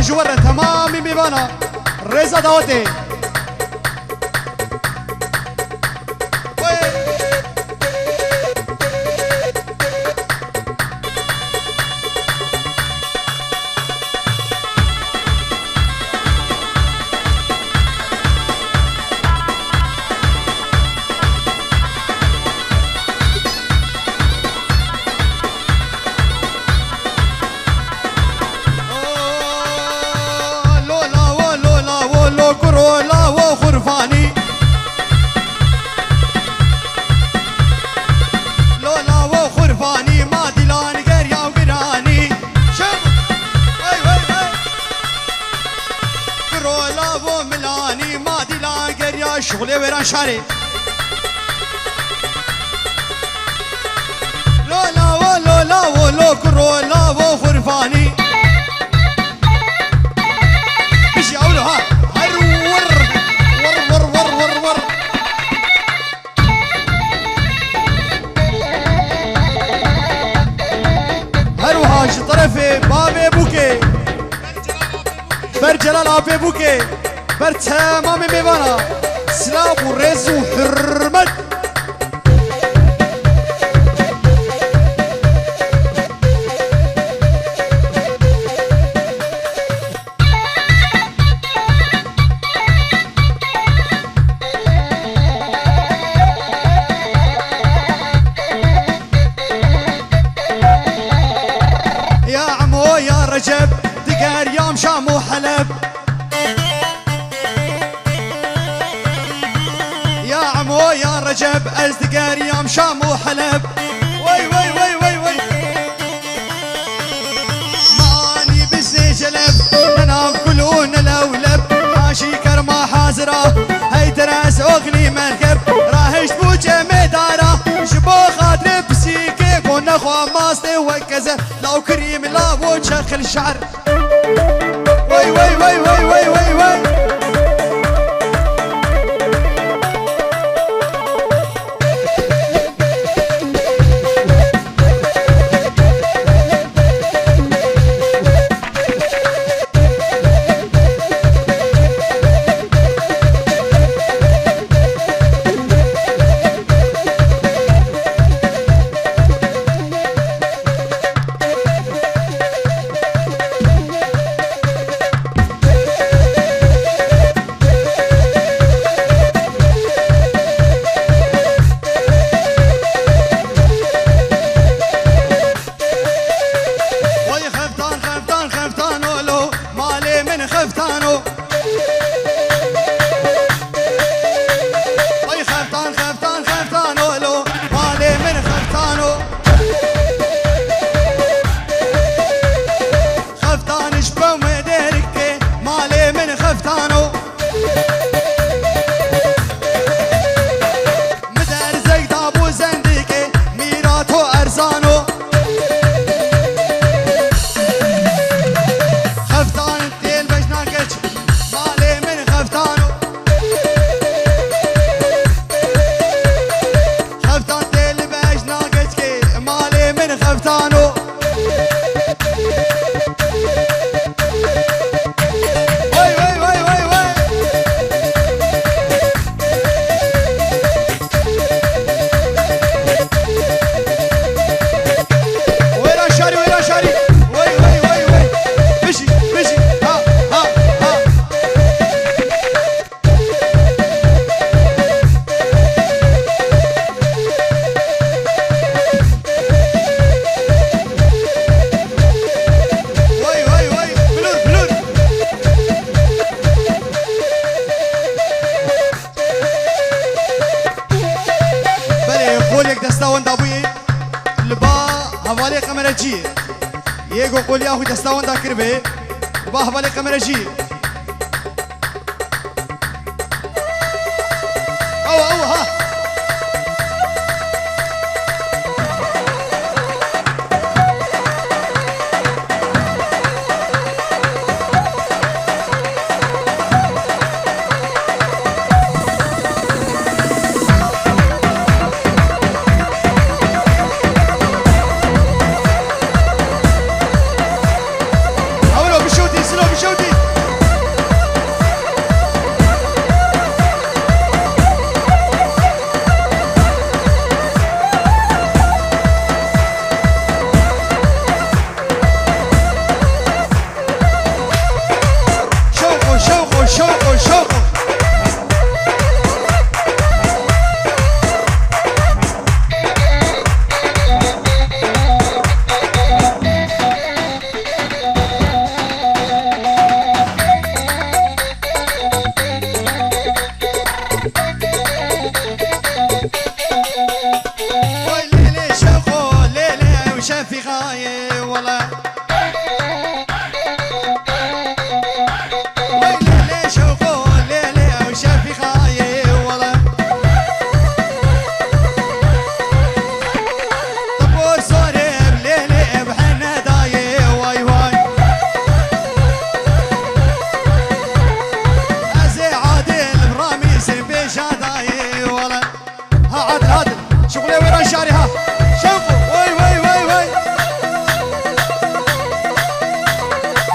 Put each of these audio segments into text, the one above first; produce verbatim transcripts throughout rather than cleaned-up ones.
Ji we re temamî mêvana rêza dawetê. Lo lawo, lo lawo, lo kuro lawo xurfanî. Lo lawo xurfanî, ma dîlan geriya û giranî. Şew! Hey, hey, hey! Kuro lawo milanî, ma dîlan geriya, şixulê wêran şarê. Lo lawo, lo lawo, lo kuro lawo xurfanî. Bijî ewlo ha. Her wir. Wir, wir, wir, wir, wir. Her wiha ji terefê bavê Bûkê. Ber Celal Apê Bûkê. Ber temamê mêvana silav û rêz û hurmet. Ya Emo ya Recep, digeriyam Şam û Heleb. Ya Emo ya Recep, ez digeriyam Şam û Heleb. Wey, wey, wey, wey, wey. Manî bizê celeb, ne nav gul û ne lewleb. Haşî kerma hazira, hey teres oxlî merkeb. Rahişt bû çemê dara, ji bo xatirê pisîkê ku nexwa mastê wek keze. Law kirî min lawo çexil şer. Wey, wey, wey, wey, wey, wey, wey. Vay xeftan, xeftan, xeftan olo, malê min xeftano. Vay xeftan, xeftan, xeftan olo, malê min xeftano. Xeftan ji bo me derike, malê min xeftano. Mi derzek dabû zendikê, mîra to erzano. Xeftan têl bejna keç, malê min xeftano. Xeftan têl bejna keçkê, malê min xeftano. Wey, wey, wey, wey, wey. Wêra şarî, wêra şarî. Wey, wey, wey, wey. Bijî, bijî. Ha, ha, ha. Vay, vay, vay, bilur, bilur. Belê, qolek desta wenda bûye. Li ba hevalê qemereciyê. Yê ku qoliya xwe desta wenda kiribê. Li ba hevalê qemereciyê. Ew, ew, ha. Ewro bişewtî, silo bişewtî. Ayê wele. Wey lê lê şewqo lê lê ew Şefîqayê wele. Ti por sorê ev lê lê ev hene dayê way way. Ez ê Adil Ramîsê bêja dayê wele. Ha, Adil, Adil. Şixulê wêran şarê, ha. Şewqo, wey, wey, wey, wey.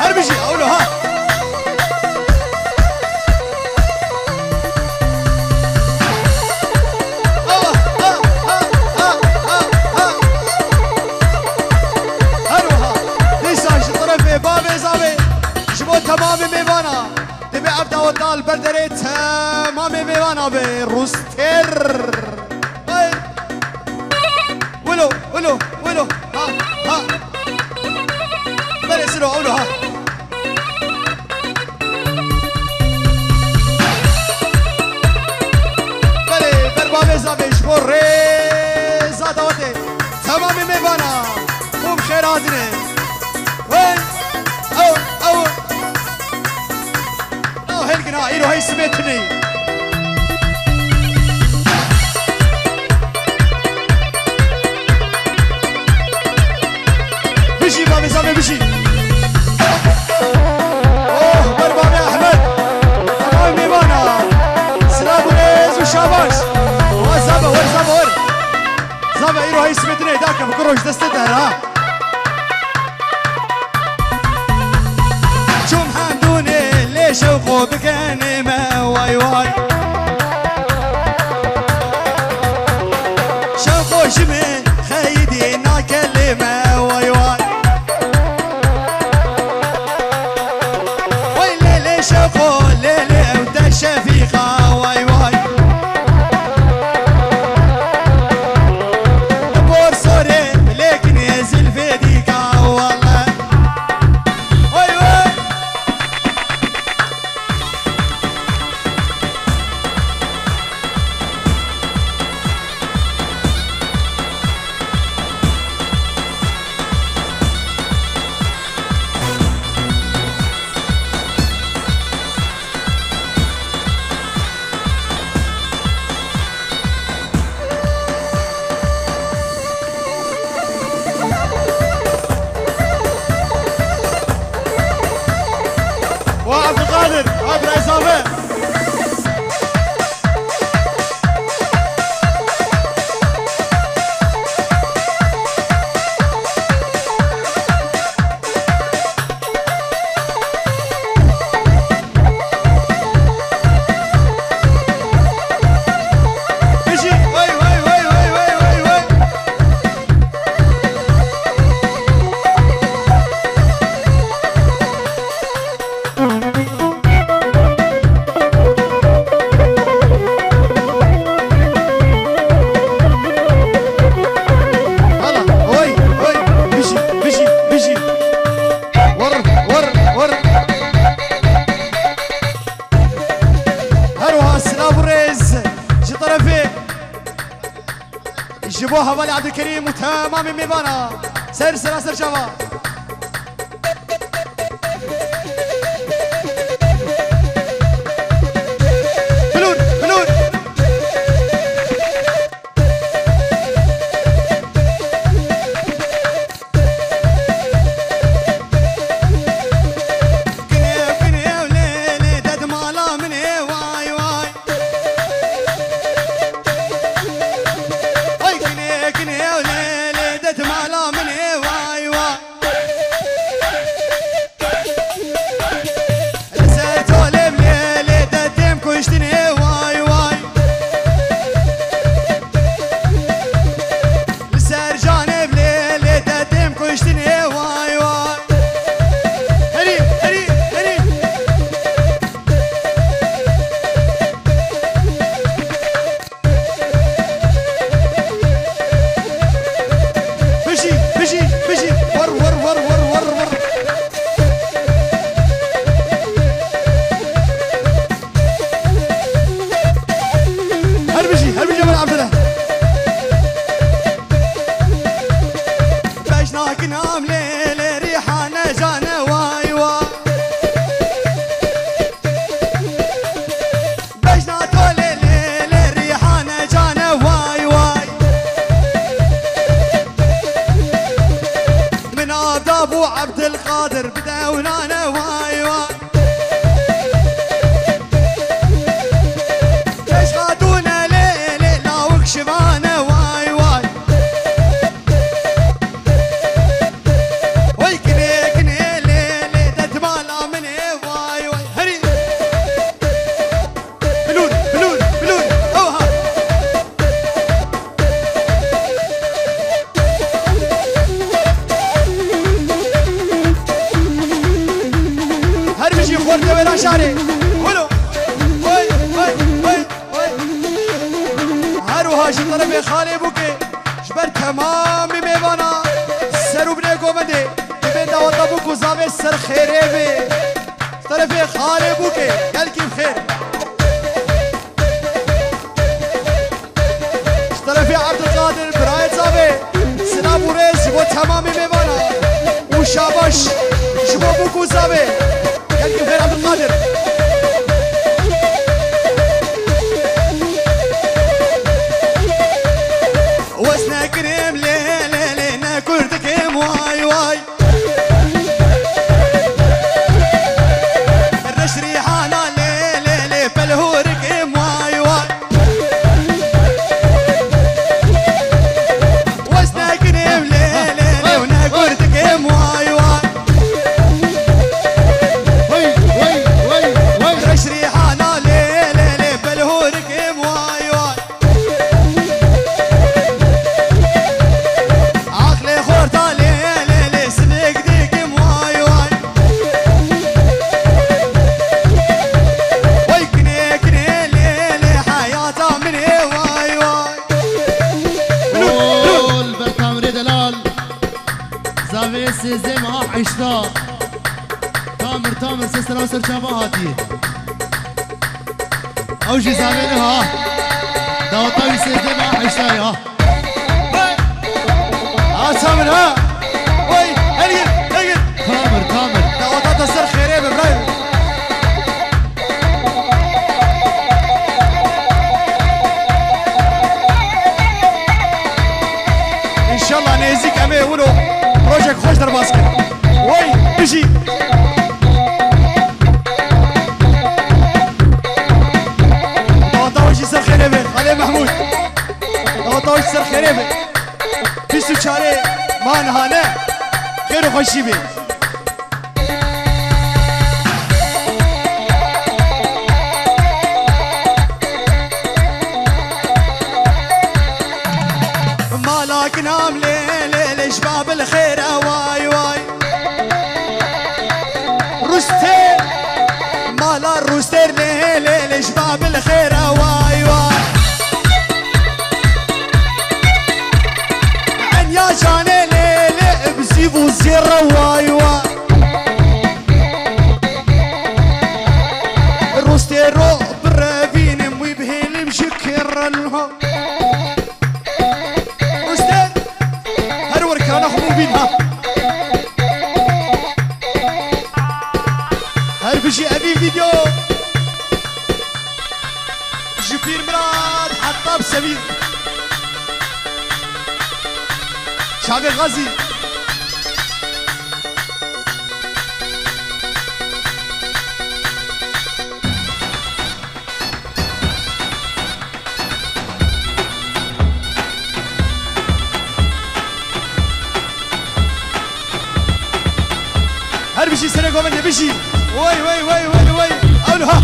Her bijî, ewlo, ha. Ha, ha, ha, ha, ha, ha. Her wiha, dîsa ji terefê bavê zavê, ji bo temamê mêvana. Divê ev daweta li ber derê temamê mêvana be, rûster. Hey! Wilo, wilo, wilo. Ha, ha. Belê silo, wilo, ha. Belê, berbavê zavê ji bo rêza dawetê. Temamê mêvana. Xwe bi xêr hatine. Hey! Ew, ew. Na hêlkin ha, îro hey sibê tuneyî. Bijî bavê zavê bijî. Oh, ber bavê Ehmed. Tamam mêvana. Silav û rêz û şabaş. Wa zava, wer zava, wer. Zava îro hey sibê tuneyî, dake bi kuroj destê te ha. Çûm hendûnê lê şewqo bikenê me way way. Şewqo ji min xeyidî nakelê me way way. Way lê lê şewqo lê lê ew te Şefîqa way way. Bor sorê lêkinê zilfê dîka wele. Oy, oy. Wa Abdulkadir, Abdulkadir. Bijî, wey, wey, wey. Hala, oy, oy, bijî, bijî, bijî. Wurr, wurr, wurr. Her wiha silav û rêz ji terefê, ji bo hevalê Abdulkerîm û temamê mêvana. Ser sera ser çava. Bilûr, bilûr. Kinew, kinew, lê, lê, dedmala min ê, way, way. Ay, kinew, kinew, lê, lê, dedmala min ê, way, way. Lê lê Rîhane cane way way. Bejna to lê lê lê Rîhane cane way way. Min av da bû Ebdilqadir bide ew nane way way. Keşxatûne lê lê lawik şivane way way. Oy kinê kinê lê lê detmala min ê way way. Herî. Bilûr, bilûr, bilûr. Oha. Her bijî xortê wêra şarê. Wilo. Oy, oy, oy. Her wiha ji terefê xalê Bûkê ji ber temamî mêvana ser û binê govendê, divê daweta Bûk û Zavê ser xêrê bê. Ji terefê xalê Bûkê gelkî bi xêr. Ji terefê Ebdulqadir birayê Zavê, silav û rêz ji bo temamî mêvana û şabaş ji bo Bûk û Zavê. Gelkî bi xêr Ebdulqadir. Wes nekirim lê lê lê ne kurdikim way way. Reş Rîhana lê lê lê pelhûrikim way way. Wes nekirim lê lê lê ne kurdikim way way. Hey, hey, hey, hey. Reş Rîhana lê lê lê pelhûrikim way way. Aqlê xorta lê lê lê sinik dikim way way. Way kinê kinê lê lê heyata min ê way way. Ol ber kamerê delal. Zavê sêzdeh meha heşta. Tamir, tamir, ser sera ser çava hatiye. Ew jî zavê ne ha. Daweta wî sêzdeh meha heşta ya. Ha, tamir ha. Oy, her gir, her gir. Tamir, tamir. Daweta te ser xêrê be, bravo. Înşallah nêzîk em ê wilo projek xweş derbas kin. Wey, bijî. Daweta we jî ser xêrê be, Xalê Mehmûd. Daweta we jî ser xêrê be. Bîst û çarê ma niha ne. Xêr û xweşî be. Mala kinam lê lê lê ji babil xêre way way. Rûstê, mala rûstê lê lê lê ji babil xêre way way. Enya canê lê lê bi zîv û zêre way way. Rûstê ro birevînim wî bihêlim ji kêrelha. Rûstê her werkana xwe bîn ha. Her bijî evî vîdeo. Ji Pîr Mirad heta bi Sevîr. Çavê Xazî. Her bijî serê govendê bijî. Wey, wey, wey, wey, wey. Ewliha.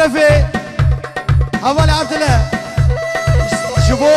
Şerefê Heval Abdullah. Ji bo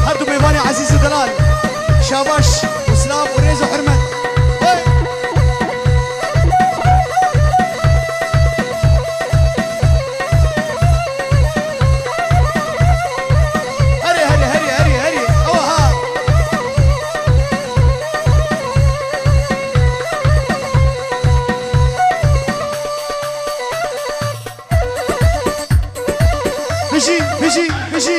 her du mêvanê ezîz û delal. Şabaş û silav û rêz û hurmet. Hey! Herê, herê, herê, herê, herê. Ew ha. Bijî, bijî, bijî.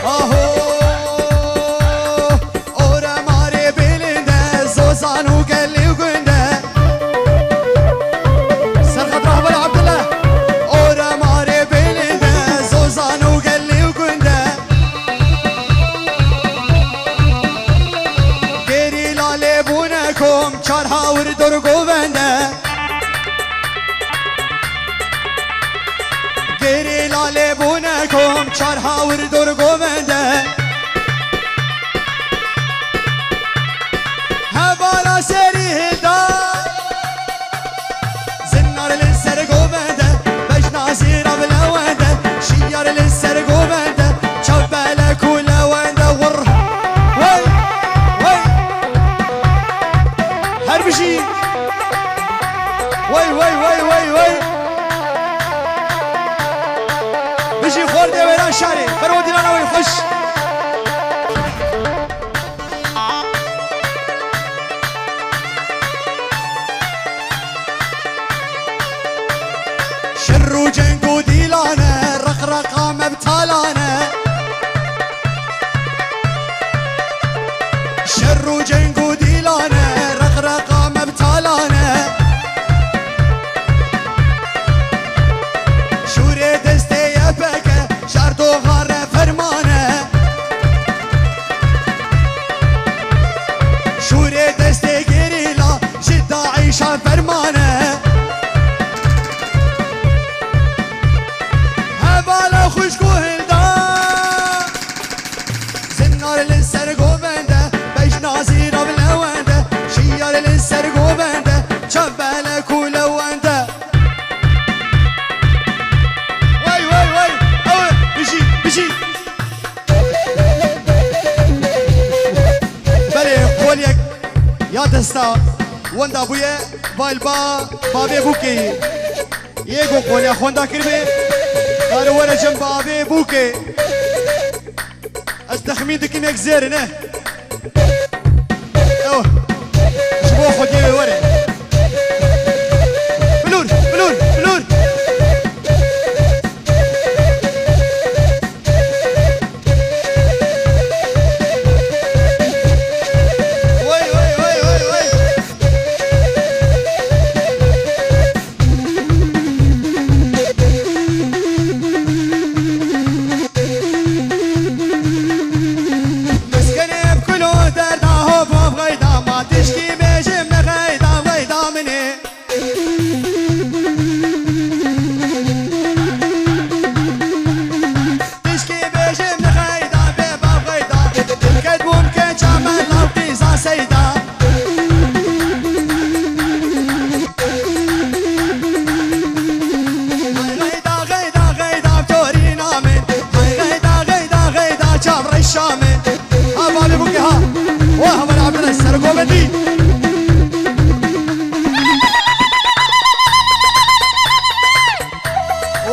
Aho! Ora marê belinde, zozan û gelê û gund e. Serxet Rahber Abdullah. Ora marê belinde, zozan û gelê û gund e. Gerîla lê bûne kom, çar hawir dor govende. Gerîla lê bûne kom, çar hawir dor govende. Hevala serî hilda. Zinar li ser govende, bejna zîra bi lewende, şiyar li ser govende, çav belek û lewende, wir. Wey, wey. Her bijî. Wey, wey, wey, wey, wey. Bijî xwar dêwêran şarê. Fermo dîlana wey xweş. Şer û ceng û dîlane, reqreqa mebtalane. Şer û ceng û dîlane, reqreqa mebtalane. Şûrê destê Y P G, şar doxare fermane. Şûrê destê gerîla ji DAIŞa fermane. Hevala xwişk û hilda. Zinar li ser govende, bejna zîra bi lewende, şiyar li ser govende, çav belek û lewende. Wey, wey, wey, ew, bijî, bijî. Belê, koliyek ya desta wenda bûye, val ba, bavê bûkê. Yê ku qoliya xwenda kiribê, kare were cem bavê bûkê. Ez texmîn dikim yek zêr in e. Ew, ji bo xwediyê wê were. Bilûr, bilûr, bilûr. Wey, wey, wey, wey, wey. Miskenê bi kul û derda ho bo xeyda ma tişkî bêjim ne xeyda xeyda min ê. Tişkî bêjim ne xeyda bê bav xeyda. Ket bûn ke çamen law qîza seyda. Hay xeyda, xeyda, xeyda, torîna min. Hay xeyda, xeyda, xeyda, çav reşa min. Ha, balê bûkê ha. Wa, heval Abdullah, ser govendî.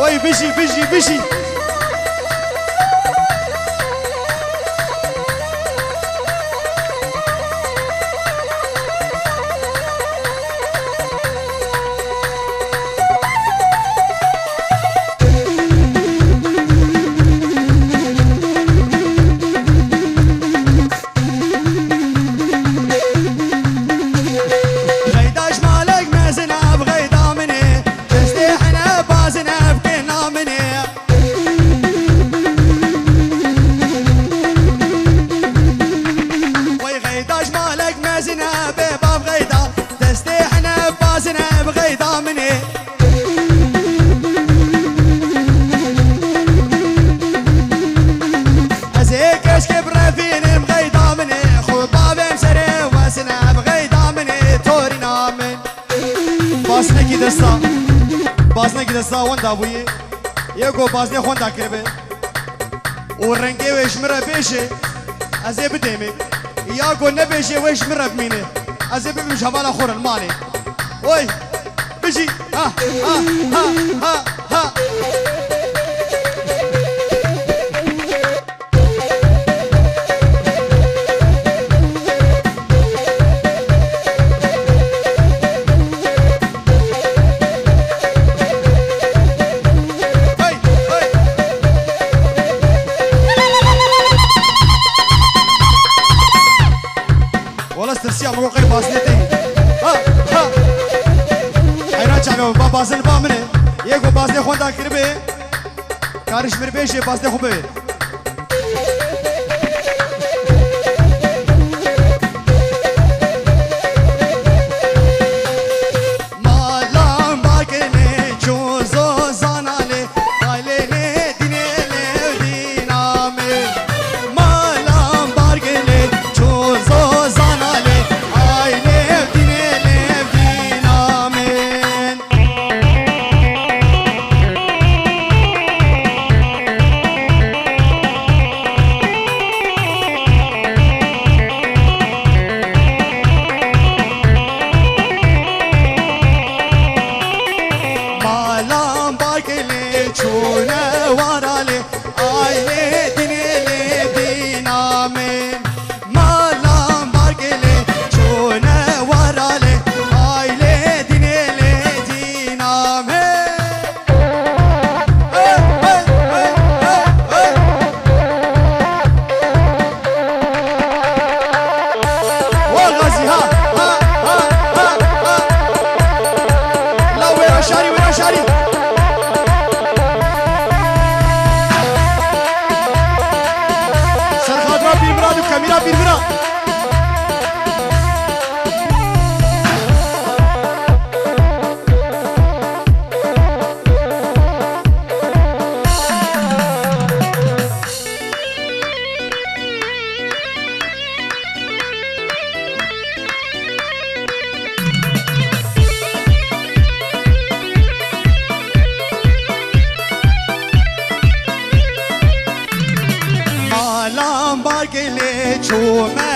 Oy, bijî, bijî, bijî. Xeyda ji malek mezin ev xeyda min ê. Destê hene bazin ev kêna min ê. Baznekî desta, baznekî desta wenda bûye. Yê ku baznê xwenda kiribe û rengê wê ji min re bêje, ez ê bidême. Ya ku nebêje, wê ji min re bimîne. Ez ê bibim ji hevala xwe re li malê. Oy! Bijî! Ha, ha, ha, ha, ha! Wala tirsiya min got qey bazinê tê. Ha, ha. Heyran çaga ba bazin ba min e. Yê ku bazinê xwenda kiribe. Karî ji min bêje bazinê xwe bibe. Malam bagele çozo zanale, ailene dinele diname. Malam bagele çozo zanale, aile dinele diname. Malam bagele çûne warale, aile dinele diname. Malam bargele çûne warale, aile dinele diname. Hey, hey, hey, hey, hey. Wa Gazi, ha, ha, ha, ha, ha. La wêra şarî, wêra şarî. Ser xatira Pîrmira, tu kamîra Pîrmira. Malam bargele çûme